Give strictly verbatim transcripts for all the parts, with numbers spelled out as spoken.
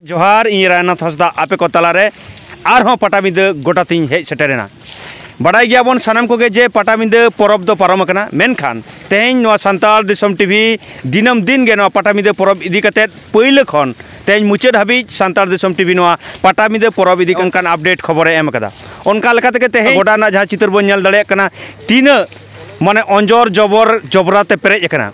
ᱡᱚᱦᱟᱨ, ᱤᱧ ᱨᱟᱭᱱᱟᱛᱷ ᱦᱟᱸᱥᱫᱟ ᱟᱯᱮ ᱠᱚ ᱛᱟᱞᱟᱨᱮ ᱟᱨᱦᱚᱸ ᱯᱟᱴᱟᱵᱤᱸᱫᱟᱹ ᱜᱚᱴᱟ ᱛᱤᱧ ᱦᱮᱡ ᱥᱮᱴᱮᱨᱮᱱᱟ᱾ ᱵᱟᱰᱟᱭ ᱜᱮᱭᱟᱵᱚᱱ ᱥᱟᱱᱟᱢ ᱠᱚᱜᱮ ᱡᱮ ᱯᱟᱴᱟᱵᱤᱸᱫᱟᱹ ᱯᱚᱨᱚᱵᱽ ᱫᱚ ᱯᱟᱨᱚᱢ ᱟᱠᱟᱱᱟ, ᱢᱮᱱᱠᱷᱟᱱ ᱛᱮᱦᱮᱧ ᱱᱚᱣᱟ ᱥᱟᱱᱛᱟᱲ ᱫᱤᱥᱚᱢ ᱴᱤᱵᱷᱤ ᱫᱤᱱᱟᱹᱢ ᱫᱤᱱ ᱜᱮ ᱱᱚᱣᱟ ᱯᱟᱴᱟᱵᱤᱸᱫᱟᱹ ᱯᱚᱨᱚᱵᱽ ᱤᱫᱤ ᱠᱟᱛᱮᱫ ᱯᱳᱭᱞᱳ ᱠᱷᱚᱱ ᱛᱮᱦᱮᱧ ᱢᱩᱪᱟᱹᱫ ᱦᱟᱹᱵᱤᱡ ᱥᱟᱱᱛᱟᱲ ᱫᱤᱥᱚᱢ ᱴᱤᱵᱷᱤ ᱱᱚᱣᱟ ᱯᱟᱴᱟᱵᱤᱸᱫᱟᱹ ᱯᱚᱨᱚᱵᱽ ᱤᱫᱤ ᱚᱱᱠᱟᱱ ᱟᱯᱰᱮᱴ ᱠᱷᱚᱵᱚᱨᱮ ᱮᱢ ᱟᱠᱟᱫᱟ᱾ ᱚᱱᱠᱟ ᱞᱮᱠᱟ ᱛᱮᱜᱮ ᱛᱮᱦᱮᱧ ᱜᱚᱰᱟ ᱨᱮᱱᱟᱜ ᱡᱟᱦᱟᱸ ᱪᱤᱛᱟᱹᱨ ᱵᱚᱱ ᱧᱮᱞ ᱫᱟᱲᱮᱭᱟᱜ ᱠᱟᱱᱟ, ᱛᱤᱱᱟᱹᱜ ᱢᱟᱱᱮ ᱚᱸᱡᱚᱨ ᱡᱚᱵᱚᱨ ᱡᱚᱵᱽᱨᱟ ᱛᱮ ᱯᱮᱨᱮᱡ ᱟᱠᱟᱱᱟ,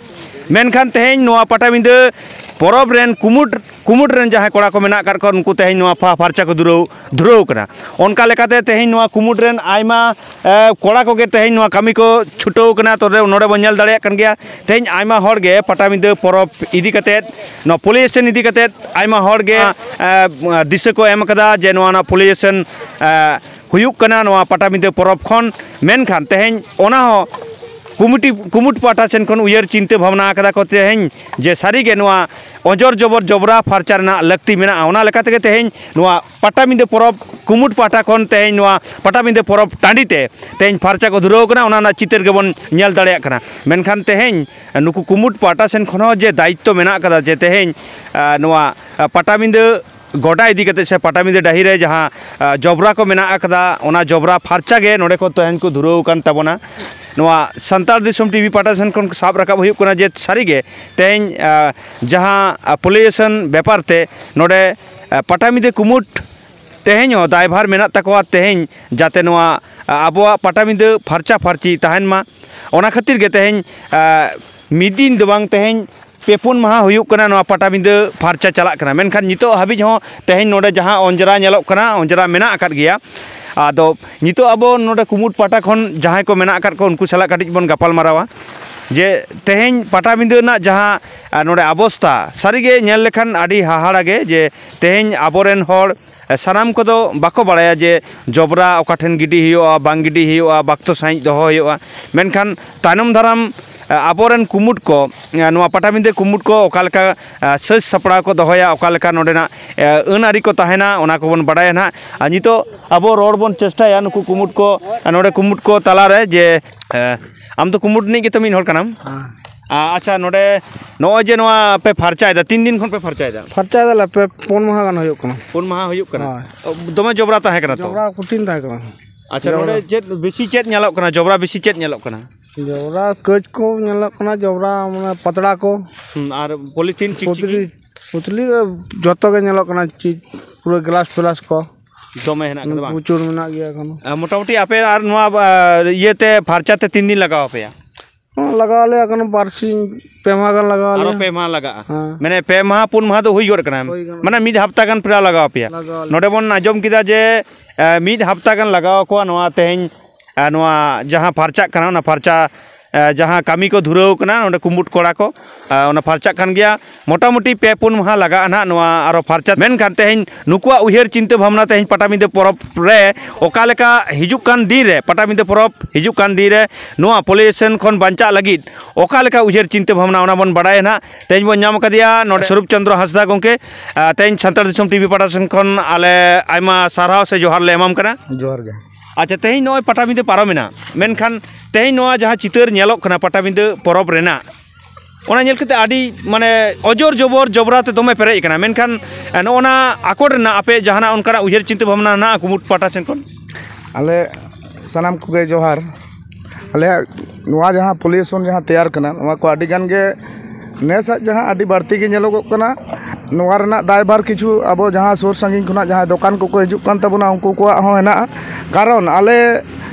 ᱢᱮᱱᱠᱷᱟᱱ ᱛᱮᱦᱮᱧ ᱱᱚᱣᱟ ᱯᱟᱴᱟᱵᱤᱸᱫᱟᱹ ᱯᱚᱨᱚᱵᱽ ᱨᱮᱱ ᱠᱩᱢᱩᱴ ᱠᱩᱢᱩᱴ ᱨᱮᱱ ᱡᱟᱦᱟᱸᱭ ᱠᱚᱲᱟ ᱠᱚ ᱢᱮᱱᱟᱜ ᱟᱠᱟᱫ ᱠᱚᱣᱟ, ᱩᱱᱠᱩ ᱛᱮᱦᱮᱧ ᱱᱚᱣᱟ ᱯᱷᱟ- ᱯᱷᱟᱨᱪᱟ ᱠᱚ ᱫᱷᱩᱨᱟᱹᱣ ᱫᱷᱩᱨᱟᱹᱣ ᱠᱟᱱᱟ᱾ ᱚᱱᱠᱟ ᱞᱮᱠᱟᱛᱮ ᱛᱮᱦᱮᱧ ᱱᱚᱣᱟ ᱠᱩᱢᱩᱴ ᱨᱮᱱ ᱟᱭᱢᱟ ᱮ, ᱠᱚᱲᱟ ᱠᱚᱜᱮ ᱛᱮᱦᱮᱧ ᱱᱚᱣᱟ ᱠᱟᱹᱢᱤ ᱠᱚ ᱪᱷᱩᱴᱟᱹᱣ ᱠᱟᱱᱟ᱾ ᱛᱚᱵᱮ ᱱᱚᱰᱮ ᱵᱚᱱ ᱧᱮᱞ ᱫᱟᱲᱮᱭᱟᱜ ᱠᱟᱱ ᱜᱮᱭᱟ, ᱛᱮᱦᱮᱧ ᱟᱭᱢᱟ ᱦᱚᱲ ᱜᱮ ᱯᱟᱴᱟᱵᱤᱸᱫᱟᱹ ᱯᱚᱨᱚᱵᱽ ᱤᱫᱤ ᱠᱟᱛᱮᱫ, ᱱᱚᱣᱟ ᱯᱚᱞᱤᱭᱩᱥᱚᱱ ᱤᱫᱤ ᱠᱟᱛᱮᱫ ᱟᱭᱢᱟ ᱦᱚᱲ ᱜᱮ ᱮ, ᱫᱤᱥᱟᱹ ᱠᱚ ᱮᱢ ᱠᱟᱫᱟ ᱡᱮ ᱱᱚᱣᱟ ᱨᱮᱱᱟᱜ ᱯᱚᱞᱤᱭᱩᱥᱚᱱ ᱮ, ᱦᱩᱭᱩᱜ ᱠᱟᱱᱟ ᱱᱚᱣᱟ ᱯᱟᱴᱟᱵᱤᱸᱫᱟᱹ ᱯᱚᱨᱚᱵᱽ ᱠᱷᱚᱱ᱾ ᱢᱮᱱᱠᱷᱟᱱ ᱛᱮᱦᱮᱧ ᱚᱱᱟ ᱦᱚᱸ ᱠᱚᱢᱤᱴᱤ ᱠᱩᱢᱩᱴ ᱯᱟᱦᱴᱟ ᱥᱮᱱ ᱠᱷᱚᱱ ᱩᱭᱦᱟᱹᱨ ᱪᱤᱱᱛᱟᱹ ᱵᱷᱟᱵᱽᱱᱟ ᱠᱟᱫᱟ ᱠᱚ ᱛᱮᱦᱮᱧ ᱡᱮ ᱥᱟᱹᱨᱤᱜᱮ ᱱᱚᱣᱟ ᱚᱸᱡᱚᱨ ᱡᱚᱵᱚᱨ ᱡᱚᱵᱽᱨᱟ ᱯᱷᱟᱨᱪᱟ ᱨᱮᱱᱟᱜ ᱞᱟᱹᱠᱛᱤ ᱢᱮᱱᱟᱜᱼᱟ᱾ ᱚᱱᱟ ᱞᱮᱠᱟ ᱛᱮᱜᱮ ᱛᱮᱦᱮᱧ ᱱᱚᱣᱟ ᱯᱟᱴᱟᱵᱤᱸᱫᱟᱹ ᱯᱚᱨᱚᱵᱽ ᱠᱩᱢᱩᱴ ᱯᱟᱦᱴᱟ ᱠᱷᱚᱱ ᱛᱮᱦᱮᱧ ᱱᱚᱣᱟ ᱯᱟᱴᱟᱵᱤᱸᱫᱟᱹ ᱯᱚᱨᱚᱵᱽ ᱴᱟᱺᱰᱤ ᱛᱮ ᱛᱮᱦᱮᱧ ᱯᱷᱟᱨᱪᱟ ᱠᱚ ᱫᱷᱩᱨᱟᱹᱣ ᱠᱟᱱᱟ, ᱚᱱᱟ ᱨᱮᱱᱟᱜ ᱪᱤᱛᱟᱹᱨ ᱜᱮᱵᱚᱱ ᱧᱮᱞ ᱫᱟᱲᱮᱭᱟᱜ ᱠᱟᱱᱟ᱾ ᱢᱮᱱᱠᱷᱟᱱ ᱛᱮᱦᱮᱧ ᱱᱩᱠᱩ ᱠᱩᱢᱩᱴ ᱯᱟᱦᱴᱟ ᱥᱮᱱ ᱠᱷᱚᱱ ᱦᱚᱸ ᱡᱮ ᱫᱟᱭᱤᱛᱛᱚ ᱢᱮᱱᱟᱜ ᱠᱟᱫᱟ ᱡᱮ ᱛᱮᱦᱮᱧ ᱮ, ᱱᱚᱣᱟ ᱮ, ᱯᱟᱴᱟᱵᱤᱸᱫᱟᱹ ᱜᱚᱰᱟ ᱤᱫᱤ ᱠᱟᱛᱮ ᱥᱮ ᱯᱟᱴᱟᱵᱤᱸᱫᱟᱹ ᱰᱟᱹᱦᱤ ᱨᱮ ᱡᱟᱦᱟᱸ ᱮ, ᱡᱚᱵᱽᱨᱟ ᱠᱚ ᱢᱮᱱᱟᱜ ᱟᱠᱟᱫᱟ, ᱚᱱᱟ ᱡᱚᱵᱽᱨᱟ ᱯᱷᱟᱨᱪᱟ ᱜᱮ ᱱᱚᱰᱮ ᱠᱚ ᱛᱮᱦᱮᱧ ᱠᱚ ᱫᱷᱩᱨᱟᱹᱣ ᱟᱠᱟᱱ ᱛᱟᱵᱚᱱᱟ᱾ ᱱᱚᱣᱟ ᱥᱟᱱᱛᱟᱲ ᱫᱤᱥᱚᱢ ᱴᱤᱵᱷᱤ ᱯᱟᱦᱴᱟ ᱥᱮᱱ ᱠᱷᱚᱱ ᱥᱟᱵ ᱨᱟᱠᱟᱵ ᱦᱩᱭᱩᱜ ᱠᱟᱱᱟ ᱡᱮ ᱥᱟᱹᱨᱤᱜᱮ ᱛᱮᱦᱮᱧ ᱮ, ᱡᱟᱦᱟᱸ ᱮ, ᱯᱚᱞᱤᱭᱩᱥᱚᱱ ᱵᱮᱯᱟᱨ ᱛᱮ ᱱᱚᱰᱮ ᱮ, ᱯᱟᱴᱟᱵᱤᱸᱫᱟᱹ ᱠᱩᱢᱩᱴ ᱛᱮᱦᱮᱧ ᱦᱚᱸ ᱫᱟᱭᱵᱷᱟᱨ ᱢᱮᱱᱟᱜ ᱛᱟᱠᱚᱣᱟ, ᱛᱮᱦᱮᱧ ᱡᱟᱛᱮ ᱱᱚᱣᱟ ᱮ, ᱟᱵᱚᱣᱟᱜ ᱯᱟᱴᱟᱵᱤᱸᱫᱟᱹ ᱯᱷᱟᱨᱪᱟ ᱯᱷᱟᱨᱪᱤ ᱛᱟᱦᱮᱱ ᱢᱟ᱾ ᱚᱱᱟ ᱠᱷᱟᱹᱛᱤᱨ ᱜᱮ ᱛᱮᱦᱮᱧ ᱮ, ᱢᱤᱫ ᱫᱤᱱ ᱫᱚ ᱵᱟᱝ, ᱛᱮᱦᱮᱧ ᱯᱮ ᱯᱩᱱ ᱢᱟᱦᱟ ᱦᱩᱭᱩᱜ ᱠᱟᱱᱟ ᱱᱚᱣᱟ ᱯᱟᱴᱟᱵᱤᱸᱫᱟᱹ ᱯᱷᱟᱨᱪᱟ ᱪᱟᱞᱟᱜ ᱠᱟᱱᱟ, ᱢᱮᱱᱠᱷᱟᱱ ᱱᱤᱛᱚᱜ ᱦᱟᱹᱵᱤᱡ ᱦᱚᱸ ᱛᱮᱦᱮᱧ ᱱᱚᱰᱮ ᱡᱟᱦᱟᱸ ᱚᱸᱡᱽᱨᱟ ᱧᱮᱞᱚᱜ ᱠᱟᱱᱟ, ᱚᱸᱡᱽᱨᱟ ᱢᱮᱱᱟᱜ ᱟᱠᱟᱫ ᱜᱮᱭᱟ᱾ ᱟᱫᱚ ᱱᱤᱛᱚᱜ ᱟᱵᱚ ᱱᱚᱰᱮ ᱠᱩᱢᱩᱴ ᱯᱟᱦᱴᱟ ᱠᱷᱚᱱ ᱡᱟᱦᱟᱸᱭ ᱠᱚ ᱢᱮᱱᱟᱜ ᱟᱠᱟᱫ ᱠᱚ, ᱩᱱᱠᱩ ᱥᱟᱞᱟᱜ ᱠᱟᱹᱴᱤᱡ ᱵᱚᱱ ᱜᱟᱯᱟᱞ ᱢᱟᱨᱟᱣᱟ ᱡᱮ ᱛᱮᱦᱮᱧ ᱯᱟᱴᱟᱵᱤᱸᱫᱟᱹ ᱨᱮᱱᱟᱜ ᱡᱟᱦᱟᱸ ᱟᱨ ᱱᱚᱰᱮ ᱚᱵᱚᱥᱛᱟ ᱥᱟᱹᱨᱤᱜᱮ ᱧᱮᱞ ᱞᱮᱠᱷᱟᱱ ᱟᱹᱰᱤ ᱦᱟᱦᱟᱲᱟ ᱜᱮ, ᱡᱮ ᱛᱮᱦᱮᱧ ᱟᱵᱚᱨᱮᱱ ᱦᱚᱲ ᱥᱟᱱᱟᱢ ᱠᱚᱫᱚ ᱵᱟᱠᱚ ᱵᱟᱲᱟᱭᱟ ᱡᱮ ᱡᱚᱵᱽᱨᱟ ᱚᱠᱟ ᱴᱷᱮᱱ ᱜᱤᱰᱤ ᱦᱩᱭᱩᱜᱼᱟ, ᱵᱟᱝ ᱜᱤᱰᱤ ᱦᱩᱭᱩᱜᱼᱟ, ᱵᱟᱠᱛᱚ ᱥᱟᱺᱦᱤᱡ ᱫᱚᱦᱚ ᱦᱩᱭᱩᱜᱼᱟ᱾ ᱢᱮᱱᱠᱷᱟᱱ ᱛᱟᱭᱱᱚᱢ ᱫᱟᱨᱟᱢ, ᱮ, ᱟᱵᱚᱨᱮᱱ ᱠᱩᱢᱩᱴ ᱠᱚ, ᱮ, ᱱᱚᱣᱟ ᱯᱟᱴᱟᱵᱤᱸᱫᱟᱹ ᱠᱩᱢᱩᱴ ᱠᱚ ᱚᱠᱟ ᱞᱮᱠᱟ, ᱮ, ᱥᱟᱹᱛ ᱥᱟᱯᱲᱟᱣ ᱠᱚ ᱫᱚᱦᱚᱭᱟ, ᱚᱠᱟ ᱞᱮᱠᱟ ᱱᱚᱰᱮᱱᱟᱜ, ᱮ, ᱟᱹᱱ ᱟᱹᱨᱤ ᱠᱚ ᱛᱟᱦᱮᱱᱟ, ᱚᱱᱟ ᱠᱚᱵᱚᱱ ᱵᱟᱲᱟᱭᱟ ᱱᱟᱦᱟᱜ᱾ ᱟᱨ ᱱᱤᱛᱚᱜ ᱟᱵᱚ ᱨᱚᱲ ᱵᱚᱱ ᱪᱮᱥᱴᱟᱭᱟ ᱱᱩᱠᱩ ᱠᱩᱢᱩᱴ ᱠᱚ, ᱮ, ᱱᱚᱰᱮ ᱠᱩᱢᱩᱴ ᱠᱚ ᱛᱟᱞᱟᱨᱮ ᱡᱮ, ᱮ, ᱟᱢ ᱫᱚ ᱠᱩᱢᱩᱴ ᱨᱤᱱᱤᱡ ᱜᱮᱛᱚ ᱢᱤᱫ ᱦᱚᱲ ᱠᱟᱱᱟᱢ? ᱦᱮᱸ᱾ ᱟ- ᱟᱪᱪᱷᱟ, ᱱᱚᱰᱮ ᱱᱚᱜᱼᱚᱭ ᱡᱮ ᱱᱚᱣᱟ ᱯᱮ ᱯᱷᱟᱨᱪᱟᱭᱮᱫᱟ, ᱛᱤᱱ ᱫᱤᱱ ᱠᱷᱚᱱ ᱯᱮ ᱯᱷᱟᱨᱪᱟᱭᱮᱫᱟ? ᱯᱷᱟᱨᱪᱟᱭ ᱫᱟᱞᱮ, ᱯᱮ ᱯᱩᱱ ᱢᱟᱦᱟ ᱜᱟᱱ ᱦᱩᱭᱩᱜ ᱠᱟᱱᱟ᱾ ᱯᱩᱱ ᱢᱟᱦᱟ ᱦᱩᱭᱩᱜ ᱠᱟᱱᱟ᱾ ᱦᱳᱭ᱾ ᱫᱚᱢᱮ ᱡᱚᱵᱽᱨᱟ ᱛᱟᱦᱮᱸ ᱠᱟᱱᱟ ᱛᱚ? ᱡᱚᱵᱽᱨᱟ ᱠᱚᱴᱷᱤᱱ ᱛᱟᱦᱮᱸ ᱠᱟᱱᱟ᱾ ᱟᱪᱪᱷᱟ, ᱡᱚᱵᱽᱨᱟ᱾ ᱱᱚᱰᱮ ᱪᱮᱫ ᱵᱮᱥᱤ ᱪᱮᱫ ᱧᱮᱞᱚᱜ ᱠᱟᱱᱟ? ᱡᱚᱵᱽᱨᱟ ᱵᱮᱥᱤ ᱪᱮᱫ ᱧᱮᱞᱚᱜ ᱠᱟᱱᱟ? ᱡᱚᱵᱽᱨᱟ ᱠᱟᱹᱡ ᱠᱚ ᱧᱮᱞᱚᱜ ᱠᱟᱱᱟ, ᱡᱚᱵᱽᱨᱟ ᱢᱟᱱᱮ ᱯᱟᱛᱲᱟ ᱠᱚ᱾ ᱦᱩᱸ, ᱟᱨ ᱯᱚᱞᱤᱛᱷᱤᱱ ᱪᱤᱠᱪᱤᱠᱤ? ᱯᱩᱛᱞᱤ, ᱯᱩᱛᱞᱤ ᱡᱚᱛᱚ ᱜᱮ ᱧᱮᱞᱚᱜ ᱠᱟᱱᱟ, ᱪᱤᱡᱽ ᱯᱩᱨᱟᱹ ᱜᱞᱟᱥ ᱯᱷᱮᱞᱟᱥ ᱠᱚ᱾ ᱫᱚᱢᱮ ᱦᱮᱱᱟᱜ ᱠᱟᱫᱟ ᱵᱟᱝ? ᱯᱨᱚᱪᱩᱨ ᱢᱮᱱᱟᱜ ᱜᱮᱭᱟ ᱮᱠᱷᱚᱱᱳ᱾ ᱟ, ᱢᱚᱴᱟᱢᱩᱴᱤ ᱟᱯᱮ ᱟᱨ ᱱᱚᱣᱟ, ᱟ, ᱤᱭᱟᱹᱛᱮ ᱯᱷᱟᱨᱪᱟ ᱛᱮ ᱛᱤᱱ ᱫᱤᱱ ᱞᱟᱜᱟᱣ ᱟᱯᱮᱭᱟ? ᱦᱚᱸ, ᱞᱟᱜᱟᱣ ᱟᱞᱮᱭᱟ ᱮᱠᱷᱚᱱᱳ ᱵᱟᱨ ᱥᱤᱧ ᱯᱮ ᱢᱟᱦᱟ ᱜᱟᱱ ᱞᱟᱜᱟᱣ ᱟᱨᱚ ᱟᱞᱮᱭᱟ᱾ ᱯᱮ ᱢᱟᱦᱟ ᱞᱟᱜᱟᱜᱼᱟ? ᱦᱮᱸ᱾ ᱢᱟᱱᱮ ᱯᱮ ᱢᱟᱦᱟ ᱯᱩᱱ ᱢᱟᱦᱟ ᱫᱚ ᱦᱩᱭ ᱜᱚᱫ ᱠᱟᱱᱟ? ᱦᱩᱭ ᱜᱚᱫ ᱢᱟᱱᱮ ᱠᱟᱱᱟ᱾ ᱢᱤᱫ ᱦᱟᱯᱛᱟ ᱜᱟᱱ ᱯᱮᱲᱟ ᱞᱟᱜᱟᱣ ᱟᱯᱮᱭᱟ? ᱞᱟᱜᱟᱣ ᱟᱞᱮᱭᱟ᱾ ᱱᱚᱰᱮ ᱵᱚᱱ ᱟᱸᱡᱚᱢ ᱠᱮᱫᱟ ᱡᱮ, ᱮ, ᱢᱤᱫ ᱦᱟᱯᱛᱟ ᱜᱟᱱ ᱞᱟᱜᱟᱣ ᱟᱠᱚᱣᱟ ᱱᱚᱣᱟ ᱛᱮᱦᱮᱧ, ᱮ, ᱱᱚᱣᱟ ᱡᱟᱦᱟᱸ ᱯᱷᱟᱨᱪᱟᱜ ᱠᱟᱱᱟ, ᱚᱱᱟ ᱯᱷᱟᱨᱪᱟ, ᱮ, ᱡᱟᱦᱟᱸ ᱠᱟᱹᱢᱤ ᱠᱚ ᱫᱷᱩᱨᱟᱹᱣ ᱠᱟᱱᱟ ᱱᱚᱰᱮ ᱠᱩᱢᱵᱩᱴ ᱠᱚᱲᱟ ᱠᱚ, ᱮ, ᱚᱱᱟ ᱯᱷᱟᱨᱪᱟᱜ ᱠᱟᱱ ᱜᱮᱭᱟ᱾ ᱢᱚᱴᱟᱢᱩᱴᱤ ᱯᱮ ᱯᱩᱱ ᱢᱟᱦᱟ ᱞᱟᱜᱟᱜᱼᱟ ᱱᱟᱦᱟᱜ ᱱᱚᱣᱟ ᱟᱨᱚ ᱯᱷᱟᱨᱪᱟ᱾ ᱢᱮᱱᱠᱷᱟᱱ ᱛᱮᱦᱮᱧ ᱱᱩᱠᱩᱣᱟᱜ ᱩᱭᱦᱟᱹᱨ ᱪᱤᱱᱛᱟᱹ ᱵᱷᱟᱵᱽᱱᱟ ᱛᱮᱦᱮᱧ ᱯᱟᱴᱟᱵᱤᱸᱫᱟᱹ ᱯᱚᱨᱚᱵᱽ ᱨᱮ ᱚᱠᱟ ᱞᱮᱠᱟ ᱦᱤᱡᱩᱜ ᱠᱟᱱ ᱫᱤᱱ ᱨᱮ, ᱯᱟᱴᱟᱵᱤᱸᱫᱟᱹ ᱯᱚᱨᱚᱵᱽ ᱦᱤᱡᱩᱜ ᱠᱟᱱ ᱫᱤᱱ ᱨᱮ ᱱᱚᱣᱟ ᱯᱚᱞᱤᱭᱩᱥᱚᱱ ᱠᱷᱚᱱ ᱵᱟᱧᱪᱟᱜ ᱞᱟᱹᱜᱤᱫ ᱚᱠᱟ ᱞᱮᱠᱟ ᱩᱭᱦᱟᱹᱨ ᱪᱤᱱᱛᱟᱹ ᱵᱷᱟᱵᱽᱱᱟ, ᱚᱱᱟ ᱵᱚᱱ ᱵᱟᱲᱟᱭᱟ ᱱᱟᱦᱟᱜ᱾ ᱛᱮᱦᱮᱧ ᱵᱚᱱ ᱧᱟᱢ ᱟᱠᱟᱫᱮᱭᱟ ᱱᱚᱰᱮ ᱥᱚᱨᱩᱯ ᱪᱚᱸᱫᱽᱨᱚ ᱦᱟᱸᱥᱫᱟ ᱜᱚᱢᱠᱮ᱾ ᱟᱨ ᱛᱮᱦᱮᱧ ᱥᱟᱱᱛᱟᱲ ᱫᱤᱥᱚᱢ ᱴᱤᱵᱷᱤ ᱯᱟᱦᱴᱟ ᱥᱮᱱ ᱠᱷᱚᱱ ᱟᱞᱮ ᱟᱭᱢᱟ ᱥᱟᱨᱦᱟᱣ ᱥᱮ ᱡᱚᱦᱟᱨ ᱞᱮ ᱮᱢᱟᱢ ᱠᱟᱱᱟ᱾ ᱡᱚᱦᱟᱨ ᱜᱮ᱾ ᱟᱪᱪᱷᱟ, ᱛᱮᱦᱮᱧ ᱱᱚᱜᱼᱚᱭ ᱯᱟᱴᱟᱵᱤᱸᱫᱟᱹ ᱯᱟᱨᱚᱢᱮᱱᱟ, ᱢᱮᱱᱠᱷᱟᱱ ᱛᱮᱦᱮᱧ ᱱᱚᱣᱟ ᱡᱟᱦᱟᱸ ᱪᱤᱛᱟᱹᱨ ᱧᱮᱞᱚᱜ ᱠᱟᱱᱟ ᱯᱟᱴᱟᱵᱤᱸᱫᱟᱹ ᱯᱚᱨᱚᱵᱽ ᱨᱮᱱᱟᱜ, ᱚᱱᱟ ᱧᱮᱞ ᱠᱟᱛᱮ ᱟᱹᱰᱤ, ᱢᱟᱱᱮ, ᱚᱡᱚᱨ ᱡᱚᱵᱚᱨ ᱡᱚᱵᱽᱨᱟ ᱛᱮ ᱫᱚᱢᱮ ᱯᱮᱨᱮᱡ ᱟᱠᱟᱱᱟ, ᱢᱮᱱᱠᱷᱟᱱ, ᱮ, ᱱᱚᱜᱼᱚ ᱱᱟ ᱟᱠᱚᱴ ᱨᱮᱱᱟᱜ ᱟᱯᱮ ᱡᱟᱦᱟᱱᱟᱜ ᱚᱱᱠᱟᱱᱟᱜ ᱩᱭᱦᱟᱹᱨ ᱪᱤᱱᱛᱟᱹ ᱵᱷᱟᱵᱽᱱᱟ ᱦᱮᱱᱟᱜᱼᱟ ᱠᱩᱢᱩᱴ ᱯᱟᱦᱴᱟ ᱥᱮᱱ ᱠᱷᱚᱱ? ᱟᱞᱮ ᱥᱟᱱᱟᱢ ᱠᱚᱜᱮ ᱡᱚᱦᱟᱨ᱾ ᱟᱞᱮᱭᱟᱜ ᱱᱚᱣᱟ ᱡᱟᱦᱟᱸ ᱯᱚᱞᱤᱭᱩᱥᱚᱱ ᱡᱟᱦᱟᱸ ᱛᱮᱭᱟᱨ ᱠᱟᱱᱟ, ᱱᱚᱣᱟ ᱠᱚ ᱟᱹᱰᱤ ᱜᱟᱱ ᱜᱮ ᱱᱮᱥᱟᱜ ᱡᱟᱦᱟᱸ ᱟᱹᱰᱤ ᱵᱟᱹᱲᱛᱤ ᱜᱮ ᱧᱮᱞᱚᱜᱚᱜ ᱠᱟᱱᱟ᱾ ᱱᱚᱣᱟ ᱨᱮᱱᱟᱜ ᱫᱟᱭᱵᱷᱟᱨ ᱠᱤᱪᱷᱩ ᱟᱵᱚ ᱡᱟᱦᱟᱸ ᱥᱩᱨ ᱥᱟᱺᱜᱤᱧ ᱠᱷᱚᱱᱟᱜ ᱡᱟᱦᱟᱸᱭ ᱫᱚᱠᱟᱱ ᱠᱚᱠᱚ ᱦᱤᱡᱩᱜ ᱠᱟᱱ ᱛᱟᱵᱚᱱᱟ, ᱩᱱᱠᱩ ᱠᱚᱣᱟᱜ ᱦᱚᱸ ᱦᱮᱱᱟᱜᱼᱟ᱾ ᱠᱟᱨᱚᱱ ᱟᱞᱮ